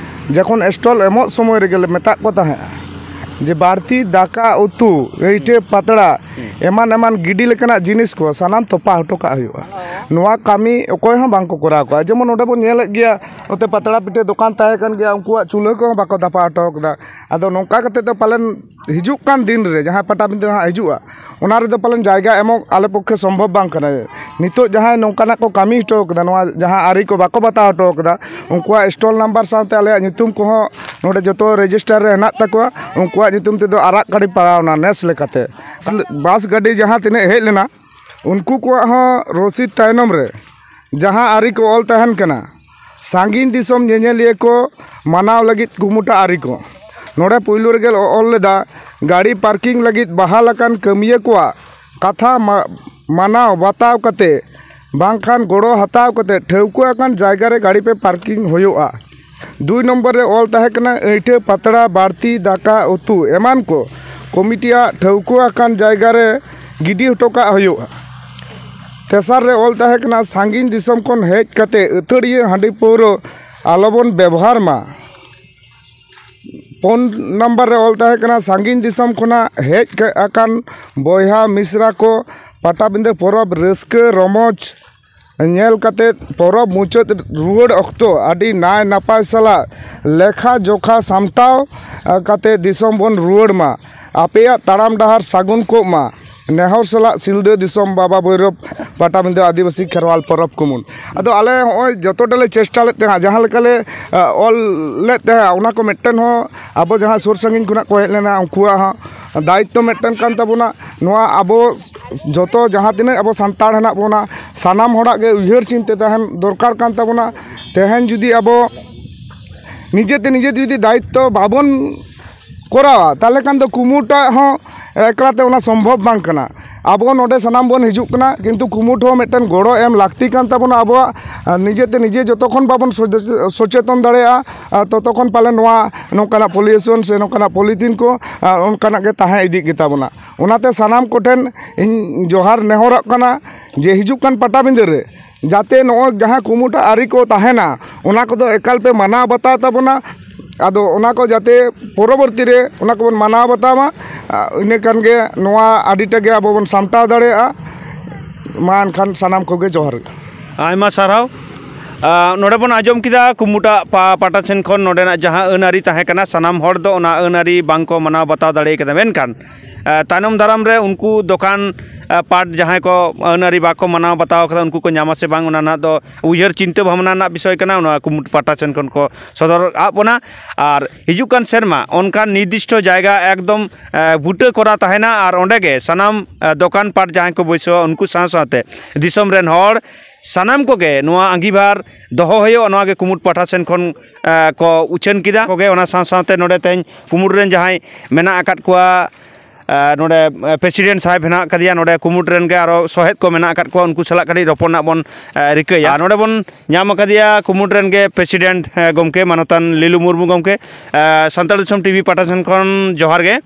ᱡᱚᱠᱷᱚᱱ ᱥᱴᱚᱞ ᱮᱢᱚᱜ ᱥᱚᱢᱚᱭ ᱨᱮᱜᱮ ᱞᱮ ᱢᱮᱛᱟᱜ ᱠᱚ ᱛᱟᱦᱮᱸᱫ ᱡᱮ ᱵᱟᱹᱲᱛᱤ ᱫᱟᱠᱟ ᱩᱛᱩ, ᱤᱴᱟᱹ ᱯᱟᱛᱲᱟ, ᱮᱢᱟᱱ ᱮᱢᱟᱱ ᱜᱤᱰᱤ ᱞᱮᱠᱟᱱᱟᱜ ᱡᱤᱱᱤᱥ ᱠᱚ ᱥᱟᱱᱟᱢ ᱛᱚᱯᱟ ᱦᱚᱴᱚ ᱠᱟᱜ ᱦᱩᱭᱩᱜᱼᱟ᱾ ᱱᱚᱣᱟ ᱠᱟᱹᱢᱤ ᱚᱠᱚᱭ ᱦᱚᱸ ᱵᱟᱝ ᱠᱚ ᱠᱚᱨᱟᱣ ᱠᱚᱣᱟ᱾ ᱡᱮᱢᱚᱱ ᱱᱚᱰᱮ ᱵᱚᱱ ᱧᱮᱞᱮᱫ ᱜᱮᱭᱟ, ᱱᱚᱛᱮ ᱯᱟᱛᱲᱟ ᱯᱤᱴᱷᱟᱹ ᱫᱚᱠᱟᱱ ᱛᱟᱦᱮᱸ ᱠᱟᱱ ᱜᱮᱭᱟ, ᱩᱱᱠᱩᱣᱟᱜ ᱪᱩᱞᱦᱟᱹ ᱠᱚᱦᱚᱸ ᱵᱟᱠᱚ ᱫᱷᱟᱯᱟ ᱦᱚᱴᱚ ᱠᱟᱫᱟ᱾ ᱟᱫᱚ ᱱᱚᱝᱠᱟ ᱠᱟᱛᱮ ᱫᱚ ᱯᱟᱞᱮᱱ ᱦᱤᱡᱩᱜ ᱠᱟᱱ ᱫᱤᱱ ᱨᱮ ᱡᱟᱦᱟᱸ ᱯᱟᱴᱟᱵᱤᱸᱫᱟᱹ ᱦᱟᱸᱜ ᱦᱤᱡᱩᱜᱼᱟ, ᱚᱱᱟ ᱨᱮᱫᱚ ᱯᱟᱞᱮᱱ ᱡᱟᱭᱜᱟ ᱮᱢᱚᱜ ᱟᱞᱮ ᱯᱚᱠᱠᱷᱮ ᱥᱚᱢᱵᱷᱚᱵ ᱵᱟᱝ ᱠᱟᱱᱟ᱾ ᱱᱤᱛᱚᱜ ᱡᱟᱦᱟᱸᱭ ᱱᱚᱝᱠᱟᱱᱟᱜ ᱠᱚ ᱠᱟᱹᱢᱤ ᱦᱚᱴᱚ ᱠᱟᱫᱟ, ᱱᱚᱣᱟ ᱡᱟᱦᱟᱸ ᱟᱹᱨᱤ ᱠᱚ ᱵᱟᱠᱚ ᱵᱟᱛᱟᱣ ᱦᱚᱴᱚ ᱠᱟᱫᱟ, ᱩᱱᱠᱩᱣᱟᱜ ᱥᱴᱚᱞ ᱱᱟᱢᱵᱟᱨ ᱥᱟᱶᱛᱮ ᱟᱞᱮᱭᱟᱜ ᱧᱩᱛᱩᱢ ᱠᱚᱦᱚᱸ ᱱᱚᱰᱮ ᱡᱚᱛᱚ ᱨᱮᱡᱤᱥᱴᱟᱨ ᱨᱮ ᱦᱮᱱᱟᱜ ᱛᱟᱠᱚᱣᱟ᱾ ᱩᱱᱠᱩᱣᱟᱜ ᱧᱩᱛᱩᱢ ᱛᱮᱫᱚ ᱟᱨᱟᱜ ᱠᱟᱹᱲᱤ ᱯᱟᱲᱟᱣᱱᱟ ᱱᱮᱥ ᱞᱮᱠᱟᱛᱮ᱾ ᱵᱟᱥ ᱜᱟᱹᱰᱤ ᱡᱟᱦᱟᱸ ᱛᱤᱱᱟᱹᱜ ᱦᱮᱡ ᱞᱮᱱᱟ, ᱩᱱᱠᱩ ᱠᱚᱣᱟᱜ ᱦᱚᱸ ᱨᱚᱥᱤᱫ ᱛᱟᱭᱱᱚᱢ ᱨᱮ ᱡᱟᱦᱟᱸ ᱟᱹᱨᱤ ᱠᱚ ᱚᱞ ᱛᱟᱦᱮᱱ ᱠᱟᱱᱟ, ᱥᱟᱺᱜᱤᱧ ᱫᱤᱥᱚᱢ ᱧᱮᱧᱮᱞᱤᱭᱟᱹ ᱠᱚ ᱢᱟᱱᱟᱣ ᱞᱟᱹᱜᱤᱫ ᱠᱩᱢᱩᱴᱟ ᱟᱹᱨᱤ ᱠᱚ, ᱱᱚᱰᱮ ᱯᱩᱭᱞᱩ ᱨᱮᱜᱮ ᱚᱞ ᱞᱮᱫᱟ, ᱜᱟᱹᱰᱤ ᱯᱟᱨᱠᱤᱝ ᱞᱟᱹᱜᱤᱫ ᱵᱟᱦᱟᱞ ᱟᱠᱟᱱ ᱠᱟᱹᱢᱤᱭᱟᱹ ᱠᱚᱣᱟᱜ ᱠᱟᱛᱷᱟ ᱢᱟ-, ᱢᱟᱱᱟᱣ ᱵᱟᱛᱟᱣ ᱠᱟᱛᱮ ᱵᱟᱝᱠᱷᱟᱱ ᱜᱚᱲᱚ ᱦᱟᱛᱟᱣ ᱠᱟᱛᱮ ᱴᱷᱟᱹᱣᱠᱟᱹ ᱟᱠᱟᱱ ᱡᱟᱭᱜᱟ ᱨᱮ ᱜᱟᱹᱰᱤ ᱯᱮ ᱯᱟᱨᱠᱤᱝ ᱦᱩᱭᱩᱜᱼᱟ᱾ ᱫᱩᱭ ᱱᱚᱢᱵᱚᱨ ᱨᱮ ᱚᱞ ᱛᱟᱦᱮᱸ ᱠᱟᱱᱟ, ᱟᱹᱭᱴᱷᱟᱹ ᱯᱟᱛᱲᱟ, ᱵᱟᱹᱲᱛᱤ, ᱫᱟᱠᱟ, ᱩᱛᱩ ᱮᱢᱟᱱ ᱠᱚ ᱠᱚᱢᱤᱴᱤᱭᱟᱜ ᱴᱷᱟᱹᱣᱠᱟᱹ ᱟᱠᱟᱱ ᱡᱟᱭᱜᱟ ᱨᱮ ᱜᱤᱰᱤ ᱦᱚᱴᱚ ᱠᱟᱜ ᱦᱩᱭᱩᱜᱼᱟ᱾ ᱛᱮᱥᱟᱨ ᱨᱮ ᱚᱞ ᱛᱟᱦᱮᱸ ᱠᱟᱱᱟ, ᱥᱟᱺᱜᱤᱧ ᱫᱤᱥᱚᱢ ᱠᱷᱚᱱ ᱦᱮᱡ ᱠᱟᱛᱮ ᱟᱹᱛᱷᱟᱹᱲᱤᱭᱟᱹ ᱦᱟᱺᱰᱤ ᱯᱟᱹᱣᱨᱟᱹ ᱟᱞᱚᱵᱚᱱ ᱵᱮᱵᱚᱦᱟᱨ ᱢᱟ᱾ ᱯᱩᱱ ᱱᱟᱢᱵᱟᱨ ᱨᱮ ᱚᱞ ᱛᱟᱦᱮᱸ ᱠᱟᱱᱟ, ᱥᱟᱺᱜᱤᱧ ᱫᱤᱥᱚᱢ ᱠᱷᱚᱱᱟᱜ ᱦᱮᱡ ᱟᱠᱟᱱ ᱵᱚᱭᱦᱟ ᱢᱤᱥᱨᱟ ᱠᱚ ᱯᱟᱴᱟᱵᱤᱸᱫᱟᱹ ᱯᱚᱨᱚᱵᱽ ᱨᱟᱹᱥᱠᱟᱹ ᱨᱚᱢᱚᱡᱽ ᱧᱮᱞ ᱠᱟᱛᱮ ᱯᱚᱨᱚᱵᱽ ᱢᱩᱪᱟᱹᱫ ᱨᱩᱣᱟᱹᱲ ᱚᱠᱛᱚ ᱟᱹᱰᱤ ᱱᱟᱭ ᱱᱟᱯᱟᱭ ᱥᱟᱞᱟᱜ ᱞᱮᱠᱷᱟ ᱡᱚᱠᱷᱟ ᱥᱟᱢᱴᱟᱣ, ᱟ, ᱠᱟᱛᱮ ᱫᱤᱥᱚᱢ ᱵᱚᱱ ᱨᱩᱣᱟᱹᱲ ᱢᱟ᱾ ᱟᱯᱮᱭᱟᱜ ᱛᱟᱲᱟᱢ ᱰᱟᱦᱟᱨ ᱥᱟᱹᱜᱩᱱ ᱠᱚᱜ ᱢᱟ᱾ ᱱᱮᱦᱚᱨ ᱥᱟᱞᱟᱜ ᱥᱤᱞᱫᱟᱹ ᱫᱤᱥᱚᱢ ᱵᱟᱵᱟ ᱵᱷᱳᱭᱨᱳᱵ ᱯᱟᱴᱟᱵᱤᱸᱫᱟᱹ ᱟᱹᱫᱤᱵᱟᱹᱥᱤ ᱠᱷᱮᱨᱣᱟᱞ ᱯᱚᱨᱚᱵᱽ ᱠᱩᱢᱩᱴ᱾ ᱟᱫᱚ ᱟᱞᱮ ᱦᱚᱸᱜᱼᱚᱭ ᱡᱚᱛᱚᱴᱟ ᱞᱮ ᱪᱮᱥᱴᱟ ᱞᱮᱫ ᱛᱟᱦᱮᱸᱫ, ᱡᱟᱦᱟᱸ ᱞᱮᱠᱟ ᱞᱮ, ᱟ, ᱚᱞ ᱞᱮᱫ ᱛᱟᱦᱮᱸᱫ, ᱚᱱᱟ ᱠᱚ ᱢᱤᱫᱴᱮᱱ ᱦᱚᱸ ᱟᱵᱚ ᱡᱟᱦᱟᱸ ᱥᱩᱨ ᱥᱟᱺᱜᱤᱧ ᱠᱷᱚᱱᱟᱜ ᱠᱚ ᱦᱮᱡ ᱞᱮᱱᱟ, ᱩᱱᱠᱩᱣᱟᱜ ᱦᱚᱸ ᱫᱟᱭᱤᱛᱛᱚ ᱢᱤᱫᱴᱮᱱ ᱠᱟᱱ ᱛᱟᱵᱚᱱᱟ᱾ ᱱᱚᱣᱟ ᱟᱵᱚ ᱡᱚᱛᱚ ᱡᱟᱦᱟᱸ ᱛᱤᱱᱟᱹᱜ ᱟᱵᱚ ᱥᱟᱱᱛᱟᱲ ᱦᱮᱱᱟᱜ ᱵᱚᱱᱟ, ᱥᱟᱱᱟᱢ ᱦᱚᱲᱟᱜ ᱜᱮ ᱩᱭᱦᱟᱹᱨ ᱪᱤᱱᱛᱟᱹ ᱛᱟᱦᱮᱱ ᱫᱚᱨᱠᱟᱨ ᱠᱟᱱ ᱛᱟᱵᱚᱱᱟ᱾ ᱛᱮᱦᱮᱧ ᱡᱩᱫᱤ ᱟᱵᱚ ᱱᱤᱡᱮᱛᱮ ᱱᱤᱡᱮ ᱡᱩᱫᱤ ᱫᱟᱭᱤᱛᱛᱚ ᱵᱟᱵᱚᱱ ᱠᱚᱨᱟᱣᱟ, ᱛᱟᱦᱚᱞᱮ ᱠᱷᱟᱱ ᱫᱚ ᱠᱩᱢᱩᱴᱟᱜ ᱦᱚᱸ ᱮᱠᱞᱟ ᱛᱮ ᱚᱱᱟ ᱥᱚᱢᱵᱷᱚᱵ ᱵᱟᱝ ᱠᱟᱱᱟ᱾ ᱟᱵᱚ ᱱᱚᱰᱮ ᱥᱟᱱᱟᱢ ᱵᱚᱱ ᱦᱤᱡᱩᱜ ᱠᱟᱱᱟ, ᱠᱤᱱᱛᱩ ᱠᱩᱢᱩᱴ ᱦᱚᱸ ᱢᱤᱫᱴᱮᱱ ᱜᱚᱲᱚ ᱮᱢ ᱞᱟᱹᱠᱛᱤ ᱠᱟᱱ ᱛᱟᱵᱚᱱᱟ᱾ ᱟᱵᱚᱣᱟᱜ, ᱟᱨ, ᱱᱤᱡᱮᱛᱮ ᱱᱤᱡᱮ ᱡᱚᱛᱚ ᱠᱷᱚᱱ ᱵᱟᱵᱚᱱ ᱥᱚᱡᱮ-, ᱥᱚᱪᱮᱛᱚᱱ ᱫᱟᱲᱮᱭᱟᱜᱼᱟ, ᱟᱨ, ᱛᱚᱛᱚ ᱠᱷᱚᱱ ᱯᱟᱞᱮ ᱱᱚᱣᱟ ᱱᱚᱝᱠᱟᱱᱟᱜ pollution ᱥᱮ ᱱᱚᱝᱠᱟᱱᱟᱜ polythene ᱠᱚ, ᱟᱨ, ᱚᱱᱠᱟᱱᱟᱜ ᱜᱮ ᱛᱟᱦᱮᱸ ᱤᱫᱤᱜ ᱜᱮᱛᱟ ᱵᱚᱱᱟ᱾ ᱚᱱᱟᱛᱮ ᱥᱟᱱᱟᱢ ᱠᱚᱴᱷᱮᱱ ᱤᱧ ᱡᱚᱦᱟᱨ ᱱᱮᱦᱚᱨᱚᱜ ᱠᱟᱱᱟ ᱡᱮ ᱦᱤᱡᱩᱜ ᱠᱟᱱ ᱯᱟᱴᱟᱵᱤᱸᱫᱟᱹ ᱨᱮ ᱡᱟᱛᱮ ᱱᱚᱜᱼᱚᱭ ᱡᱟᱦᱟᱸ ᱠᱩᱢᱩᱴ ᱟᱹᱨᱤ ᱠᱚ ᱛᱟᱦᱮᱱᱟ, ᱚᱱᱟ ᱠᱚᱫᱚ ᱮᱠᱟᱞ ᱯᱮ ᱢᱟᱱᱟᱣ ᱵᱟᱛᱟᱣ ᱛᱟᱵᱚᱱᱟ᱾ ᱟᱫᱚ ᱚᱱᱟ ᱠᱚ ᱡᱟᱛᱮ ᱯᱚᱨᱚᱵᱚᱨᱛᱤ ᱨᱮ ᱚᱱᱟ ᱠᱚᱵᱚᱱ ᱢᱟᱱᱟᱣ ᱵᱟᱛᱟᱣ ᱢᱟ, ᱟ, ᱤᱱᱟᱹ ᱠᱷᱟᱱ ᱜᱮ ᱱᱚᱣᱟ ᱟᱹᱰᱤᱴᱟ ᱜᱮ ᱟᱵᱚ ᱵᱚᱱ ᱥᱟᱢᱴᱟᱣ ᱫᱟᱲᱮᱭᱟᱜᱼᱟ᱾ ᱢᱟ ᱮᱱᱠᱷᱟᱱ ᱥᱟᱱᱟᱢ ᱠᱚᱜᱮ ᱡᱚᱦᱟᱨ᱾ ᱟᱭᱢᱟ ᱥᱟᱨᱦᱟᱣ᱾ ᱟ, ᱱᱚᱰᱮ ᱵᱚᱱ ᱟᱸᱡᱚᱢ ᱠᱮᱫᱟ ᱠᱩᱢᱩᱴᱟᱜ ᱯᱟ-, ᱯᱟᱦᱴᱟ ᱥᱮᱱ ᱠᱷᱚᱱ ᱱᱚᱰᱮᱱᱟᱜ ᱡᱟᱦᱟᱸ ᱟᱹᱱ ᱟᱹᱨᱤ ᱛᱟᱦᱮᱸ ᱠᱟᱱᱟ, ᱥᱟᱱᱟᱢ ᱦᱚᱲ ᱫᱚ ᱚᱱᱟ ᱟᱹᱱ ᱟᱹᱨᱤ ᱵᱟᱝ ᱠᱚ ᱢᱟᱱᱟᱣ ᱵᱟᱛᱟᱣ ᱫᱟᱲᱮ ᱠᱟᱫᱟ᱾ ᱢᱮᱱᱠᱷᱟᱱ, ᱟ, ᱛᱟᱭᱱᱚᱢ ᱫᱟᱨᱟᱢ ᱨᱮ ᱩᱱᱠᱩ ᱫᱚᱠᱟᱱ, ᱟ, ᱯᱟᱴ ᱡᱟᱦᱟᱸᱭ ᱠᱚ ᱟᱹᱱ ᱟᱹᱨᱤ ᱵᱟᱠᱚ ᱢᱟᱱᱟᱣ ᱵᱟᱛᱟᱣ ᱠᱟᱫᱟ, ᱩᱱᱠᱩ ᱠᱚ ᱧᱟᱢᱟ ᱥᱮ ᱵᱟᱝ, ᱚᱱᱟ ᱨᱮᱱᱟᱜ ᱫᱚ ᱩᱭᱦᱟᱹᱨ ᱪᱤᱱᱛᱟᱹ ᱵᱷᱟᱵᱽᱱᱟ ᱨᱮᱱᱟᱜ ᱵᱤᱥᱚᱭ ᱠᱟᱱᱟ᱾ ᱚᱱᱟ ᱠᱩᱢᱩᱴ ᱯᱟᱦᱴᱟ ᱥᱮᱱ ᱠᱷᱚᱱ ᱠᱚ ᱥᱚᱫᱚᱨ ᱟᱫ ᱵᱚᱱᱟ᱾ ᱟᱨ ᱦᱤᱡᱩᱜ ᱠᱟᱱ ᱥᱮᱨᱢᱟ ᱚᱱᱠᱟᱱ ᱱᱤᱨᱫᱤᱥᱴᱚ ᱡᱟᱭᱜᱟ ᱮᱠᱫᱚᱢ, ᱮ, ᱵᱩᱴᱟᱹ ᱠᱚᱨᱟ ᱛᱟᱦᱮᱱᱟ ᱟᱨ ᱚᱸᱰᱮ ᱜᱮ ᱥᱟᱱᱟᱢ, ᱮ, ᱫᱚᱠᱟᱱ ᱯᱟᱴ ᱡᱟᱦᱟᱸᱭ ᱠᱚ ᱵᱟᱹᱭᱥᱟᱹᱣᱟ, ᱩᱱᱠᱩ ᱥᱟᱶ ᱥᱟᱶᱛᱮ ᱫᱤᱥᱚᱢ ᱨᱮᱱ ᱦᱚᱲ ᱥᱟᱱᱟᱢ ᱠᱚᱜᱮ ᱱᱚᱣᱟ ᱟᱸᱜᱤᱵᱷᱟᱨ ᱫᱚᱦᱚ ᱦᱩᱭᱩᱜ, ᱱᱚᱣᱟ ᱜᱮ ᱠᱩᱢᱩᱴ ᱯᱟᱦᱴᱟ ᱥᱮᱱ ᱠᱷᱚᱱ ᱮ, ᱠᱚ ᱩᱪᱷᱟᱹᱱ ᱠᱮᱫᱟ᱾ ᱠᱚᱜᱮ ᱚᱱᱟ ᱥᱟᱶ ᱥᱟᱶᱛᱮ ᱱᱚᱰᱮ ᱛᱮᱦᱮᱧ ᱠᱩᱢᱩᱴ ᱨᱮᱱ ᱡᱟᱦᱟᱸᱭ ᱢᱮᱱᱟᱜ ᱟᱠᱟᱫ ᱠᱚᱣᱟ, ᱮ, ᱱᱚᱰᱮ ᱮ, ᱯᱨᱮᱥᱤᱰᱮᱱᱴ ᱥᱟᱦᱮᱵᱽ ᱦᱮᱱᱟᱜ ᱟᱠᱟᱫᱮᱭᱟ, ᱱᱚᱰᱮ ᱠᱩᱢᱩᱴ ᱨᱮᱱ ᱜᱮ ᱟᱨᱚ ᱥᱚᱦᱮᱫ ᱠᱚ ᱢᱮᱱᱟᱜ ᱟᱠᱟᱫ ᱠᱚᱣᱟ, ᱩᱱᱠᱩ ᱥᱟᱞᱟᱜ ᱠᱟᱹᱴᱤᱡ ᱨᱚᱯᱚᱲ ᱨᱮᱱᱟᱜ ᱵᱚᱱ ᱮ, ᱨᱤᱠᱟᱹᱭᱟ᱾ ᱟᱨ ᱱᱚᱰᱮ ᱵᱚᱱ ᱧᱟᱢ ᱟᱠᱟᱫᱮᱭᱟ ᱠᱩᱢᱩᱴ ᱨᱮᱱ ᱜᱮ ᱯᱨᱮᱥᱤᱰᱮᱱᱴ ᱮ, ᱜᱚᱢᱠᱮ ᱢᱟᱱᱚᱛᱟᱱ ᱞᱤᱞᱩ ᱢᱩᱨᱢᱩ ᱜᱚᱢᱠᱮ᱾ ᱮ, ᱥᱟᱱᱛᱟᱲ ᱫᱤᱥᱚᱢ ᱴᱤᱵᱷᱤ ᱯᱟᱦᱴᱟ ᱥᱮᱱ ᱠᱷᱚᱱ ᱡᱚᱦᱟᱨ ᱜᱮ᱾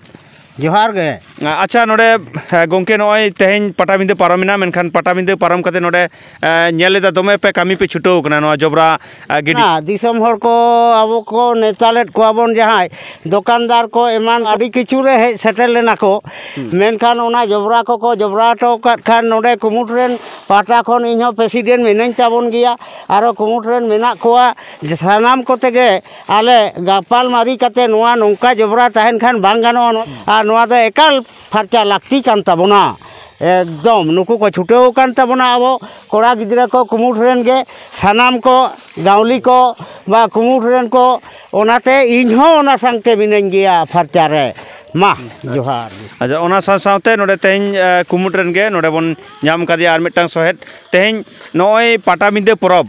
ᱡᱚᱦᱟᱨ ᱜᱮ᱾ ᱟᱪᱪᱷᱟ, ᱱᱚᱰᱮ ᱮ, ᱜᱚᱢᱠᱮ, ᱱᱚᱜᱼᱚᱭ ᱛᱮᱦᱮᱧ ᱯᱟᱴᱟᱵᱤᱸᱫᱟᱹ ᱯᱟᱨᱚᱢᱮᱱᱟ, ᱢᱮᱱᱠᱷᱟᱱ ᱯᱟᱴᱟᱵᱤᱸᱫᱟᱹ ᱯᱟᱨᱚᱢ ᱠᱟᱛᱮ ᱱᱚᱰᱮ ᱮ, ᱧᱮᱞ ᱮᱫᱟ ᱫᱚᱢᱮ ᱯᱮ ᱠᱟᱹᱢᱤ ᱯᱮ ᱪᱷᱩᱴᱟᱹᱣ ᱠᱟᱱᱟ ᱱᱚᱣᱟ ᱡᱚᱵᱽᱨᱟ ᱮ, ᱜᱤᱰᱤ᱾ ᱦᱮᱸ, ᱫᱤᱥᱚᱢ ᱦᱚᱲ ᱠᱚ ᱟᱵᱚ ᱠᱚ ᱱᱮᱣᱛᱟ ᱞᱮᱫ ᱠᱚᱣᱟ ᱵᱚᱱ, ᱡᱟᱦᱟᱸᱭ ᱫᱚᱠᱟᱱᱫᱟᱨ ᱠᱚ ᱮᱢᱟᱱ ᱟᱹᱰᱤ ᱠᱤᱪᱷᱩ ᱨᱮ ᱦᱮᱡ ᱥᱮᱴᱮᱨ ᱞᱮᱱᱟ ᱠᱚ᱾ ᱢᱮᱱᱠᱷᱟᱱ ᱚᱱᱟ ᱡᱚᱵᱽᱨᱟ ᱠᱚᱠᱚ ᱡᱚᱵᱽᱨᱟ ᱦᱚᱴᱚ ᱟᱠᱟᱫ ᱠᱷᱟᱱ, ᱱᱚᱰᱮ ᱠᱩᱢᱩᱴ ᱨᱮᱱ ᱯᱟᱦᱴᱟ ᱠᱷᱚᱱ ᱤᱧᱦᱚᱸ ᱯᱨᱮᱥᱤᱰᱮᱱᱴ ᱢᱤᱱᱟᱹᱧ ᱛᱟᱵᱚᱱ ᱜᱮᱭᱟ, ᱟᱨᱚ ᱠᱩᱢᱩᱴ ᱨᱮᱱ ᱢᱮᱱᱟᱜ ᱠᱚᱣᱟ᱾ ᱥᱟᱱᱟᱢ ᱠᱚᱛᱮ ᱜᱮ ᱟᱞᱮ ᱜᱟᱯᱟᱞ ᱢᱟᱨᱤ ᱠᱟᱛᱮ ᱱᱚᱣᱟ ᱱᱚᱝᱠᱟ ᱡᱚᱵᱽᱨᱟ ᱛᱟᱦᱮᱱ ᱠᱷᱟᱱ ᱵᱟᱝ ᱜᱟᱱᱚᱜᱼᱟ, ᱟᱨ ᱱᱚᱣᱟ ᱫᱚ ᱮᱠᱟᱞ ᱯᱷᱟᱨᱪᱟ ᱞᱟᱹᱠᱛᱤ ᱠᱟᱱ ᱛᱟᱵᱚᱱᱟ᱾ ᱮᱠᱫᱚᱢ ᱱᱩᱠᱩ ᱠᱚ ᱪᱷᱩᱴᱟᱹᱣ ᱟᱠᱟᱱ ᱛᱟᱵᱚᱱᱟ, ᱟᱵᱚ ᱠᱚᱲᱟ ᱜᱤᱫᱽᱨᱟᱹ ᱠᱚ ᱠᱩᱢᱩᱴ ᱨᱮᱱ ᱜᱮ, ᱥᱟᱱᱟᱢ ᱠᱚ ᱜᱟᱣᱞᱤ ᱠᱚ ᱵᱟ ᱠᱩᱢᱩᱴ ᱨᱮᱱ ᱠᱚ, ᱚᱱᱟᱛᱮ ᱤᱧ ᱦᱚᱸ ᱚᱱᱟ ᱥᱟᱶᱛᱮ ᱢᱤᱱᱟᱹᱧ ᱜᱮᱭᱟ ᱯᱷᱟᱨᱪᱟ ᱨᱮ᱾ ᱢᱟ, ᱡᱚᱦᱟᱨ᱾ ᱟᱪᱪᱷᱟ, ᱚᱱᱟ ᱥᱟᱶ ᱥᱟᱶᱛᱮ ᱱᱚᱰᱮ ᱛᱮᱦᱮᱧ ᱮ, ᱠᱩᱢᱩᱴ ᱨᱮᱱ ᱜᱮ ᱱᱚᱰᱮ ᱵᱚᱱ ᱧᱟᱢ ᱠᱟᱫᱮᱭᱟ ᱟᱨ ᱢᱤᱫᱴᱟᱝ ᱥᱚᱦᱮᱫ᱾ ᱛᱮᱦᱮᱧ ᱱᱚᱜᱼᱚᱭ ᱯᱟᱴᱟᱵᱤᱸᱫᱟᱹ ᱯᱚᱨᱚᱵᱽ,